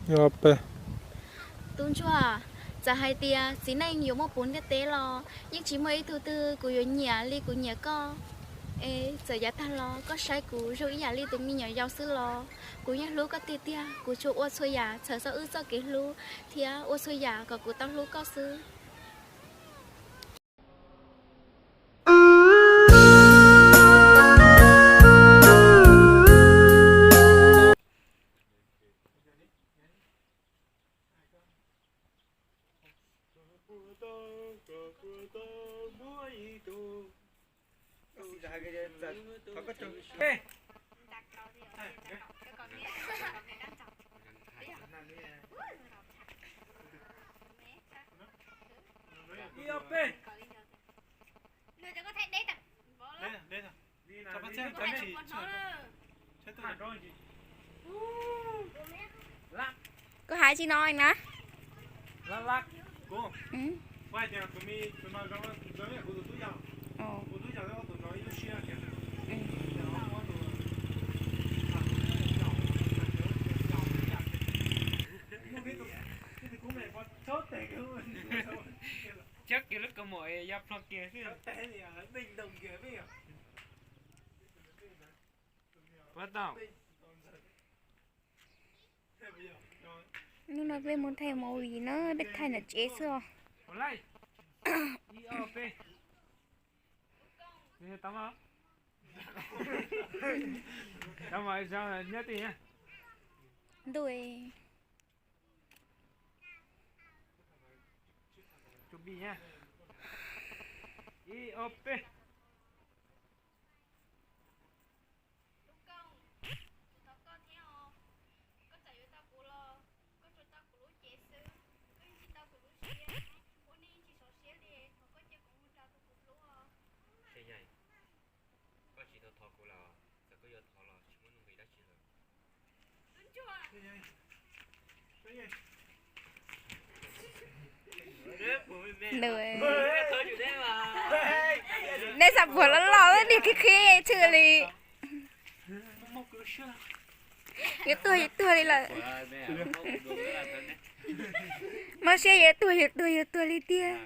Ib ob peb. Tub ntsuag, txawm hais tias txiv neej yuav muaj puv ntiaj teb los yeej tsis muaj ib tug twg kuv yuav nyiam li kuv nyiam koj. Es txawm yav tag los koj saib kuv zoo ib yam li tus me nyuam yaus xwb los kuv yeej hlub koj tiag tiag. Kuv tsuas ua txhua yam txhawm txog wb txoj kev hlub thiab ua txhua yam kom kuv tau hlub koj xwb. Ib ob peb. Koj hais tsis no na. Cab kiag lub kaus mom ya plho kiag xwb. Puas tau? Hnub no peb mus thaij movie na, peb thaij ntawm tsev xwb os. Ntuj. Ib ob peb. Tub Kooj, kuv thov koj thiab os. Koj txawm yuav tau kuv los koj tsuas tau kuv lub cev xwb, koj yeej tsis tau kuv lub siab. Ua neej yeej tsis sov siab li, thov koj cia kuv mus nrog tus kuv hlub os. Koj tsis tau thov kuv lawm, txawm koj yuav thov los tsis muaj nuj nqis dab tsi lawm. Nej xav puag loj loj, nej qhib qhib tshwm li. Yuav tuag yuav tuag li lawm. Mob siab yuav tuag yuav tuag yuav tuag li tiag.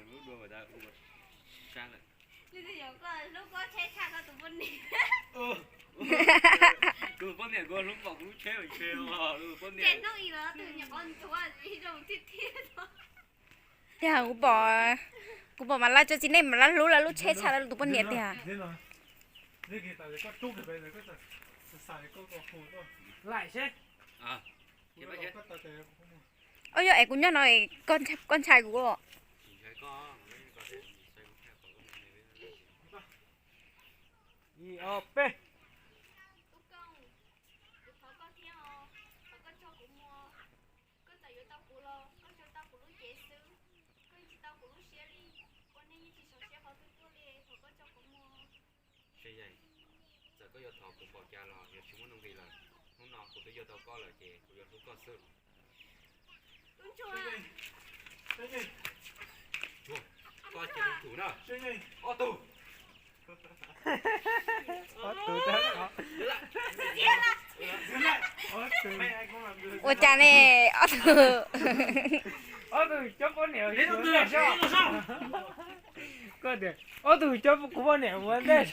Tiag, kuv pom, kuv pom mas lawv tso txiv neej mas lawv hlub lawv lub tsheb tshaj lawv tus poj niam tiag. Ua yog es kuv nyob no koj ntshai kuv los? Koj txawm yuav tau kuv los koj tsuas tau kuv lub cev xwb, koj yeej tsis tau kuv lub siab li. Ua neej yeej tsis sov siab qhov twg tuaj li, thov koj tso kuv mus. Txawm koj yuav thov kuv npaum cas los yuav tsis muaj nuj nqis lawm. Hnub no kuv twb yuav tau koj lawm ces kuv yuav hlub koj xwb. Koj ces tus na. Ob tug. Ua cas ne? Ob tug. Ob tug cov poj niam. Koj tias ob tug cov kuv poj niam ua ntej.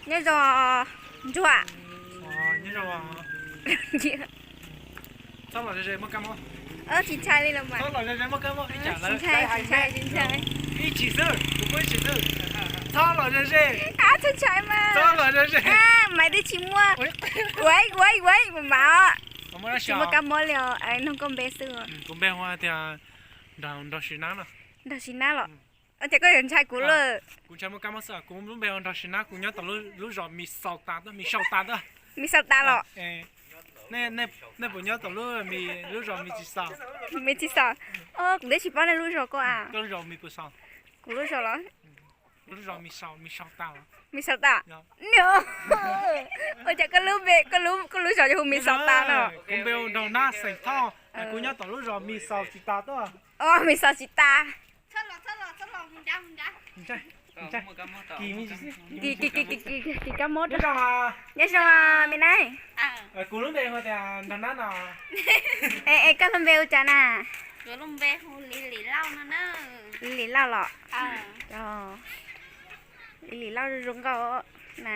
Nyob zoo ntsuag. Tsis ntshai li los mas. Tsis ntshai, tsis ntshai, tsis ntshai. Ib chim xwb, kuv pub ib chim xwb. Txhob los ze ze. Tsis ntshai mas. Maiv twb tsis muaj. Ua ua ua mas tsis muaj kab mob li os. Nug koj npe xwb. Kuv npe hu tias Nrog Sis Nab no. Nrog Sis Nab los? Ces koj yuav ntshai kuv lawm. Kuv ntshai muaj kab mob xwb, kuv lub npe hu Nrog Sis Nab, kuv nyob tom lub zos Mis Xaus Tas, Mis Xaus Tas. Mis Xaus Tas los? Nej puas nyob tom lub, lub zos Mis Tsis Xaus? Mis Tsis Xaus. Kuv twb tsis paub nej lub zos koj a. Koj lub zos Mis Pus Xaus. Kuv lub zos los? Lub zos Mis Xaus, Mis Xaus Tas. Mis Xaus Tas. Ua cas koj lub npe, koj lub zos yuav hu Mis Xaus Tas no? Kuv npe hu Nraug Nab xeem Thoj. Kuv nyob tom lub zos Mis Xaus Tsis Tas tuaj. Os, Mis Xaus Tsis Tas. Kis, kis, kis kab mob. Nyob zoo, me nab. Kuv lub npe hu tias Nraug Nab no. Es koj lub npe hu cas na? Lim Lauj los? Lim Lauj zoo nkauj na.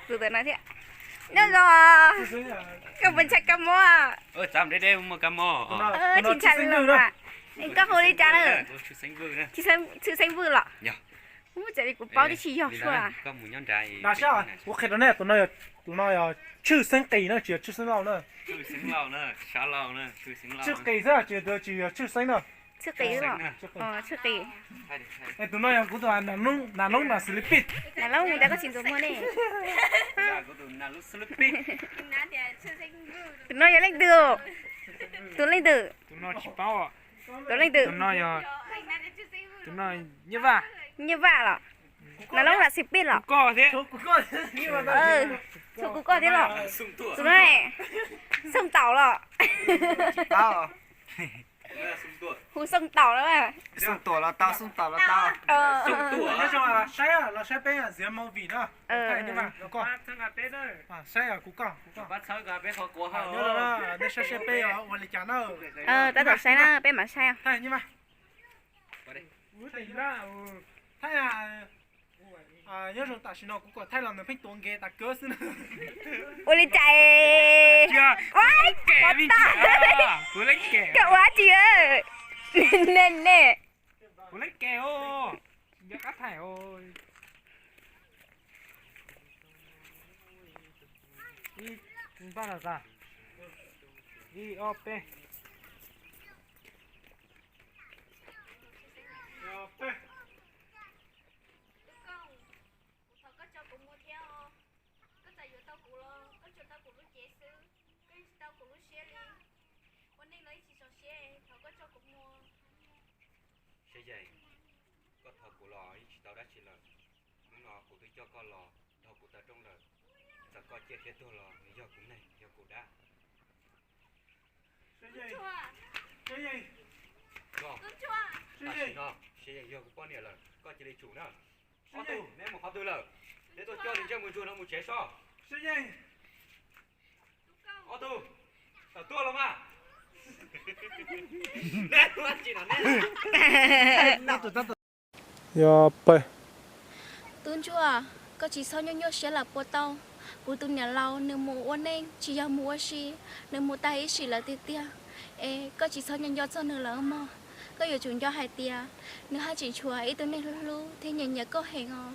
Tus ntawm no thiab. Nyob zoo. Koj puas ntshai kab mob? Tsis ntshai los mas. Koj hu li cas na? Tshwj Xeeb Vwj los? Ub, txawm li kuv paub twb tsis yog sua. Kuv qhia rau nej, tus no yog Tshwj Xeeb Qis na, tsis yog Tshwj Xeeb Lauj na. Tshwj Qis xwb, tsis yog Tshwj Xeeb na. Tshwj Qis los? Tshwj Qis. Tus no yog kuv tus nam loob nam xws li pij. Nam loob mus tas koj tsis ntxuav muag ne. Tus no yog leej twg? Tus leej twg? Tus leej twg? Nyiaj Vaj. Nyiaj Vaj los? Nam loob nam xws li pij los? Tshuav kuv koj thiab los? Tus no Xooj Taum los? Hu Xooj Taum los? Xooj Taum los tau, Xooj Taum los tau. Nyob zoo, saib los saib peb Ziav Movie no. Saib kuv koj. Nej saib saib peb ua li cas na. Tab tom saib na, peb mam saib. Nyob zoo, tam sim no kuv kom thaij los nws pheej tuav nkev tas kawg xwb na. Ua li cas? Koj ua dab tsi? Nej, nej. Kuv leej ke os, nco qab thaij os. Ib, npaj los tas. Ib, ob, peb. Thov koj tso kuv mus thiab os. Koj txawm yuav tau kuv los koj tsuas tau kuv lub cev xwb, koj yeej tsis tau kuv lub siab li. Ua neej los yeej tsis txaus siab, thov koj tso kuv mus. Seb Yeej, koj thov kuv los yeej tsis tau dab tsi lawm. Hnub no kuv twb coj koj los dhau kuv taw rooj lawm. Txawm koj ciaj thiab tuag los nws yog kuv neeg yog kuv dab. Koj, tam sim no Seb Yeej yog kuv poj niam lawm, koj cia li tsum na. Ob tug, neb mus qhov twg lawm? Neb tuaj coj tus ntsej muag ntsuag no mus tsev sob. Ob tug, tawm tuaj los mas. Yog pawg. Tub ntsuag, koj tsis txhob nyuaj nyuaj siab lam puas tau. Kuv tus niam laus nws mus ua neej tsis yog mus ua si, nws mus tag ib sim lawm tiag tiag. Es koj tsis txhob nco nco txog nws lawm mog. Koj yuav tsum nco hais tias nws haj tseem tshuav ib tug neeg hlub hlub thiab nyiam nyiam koj heev os.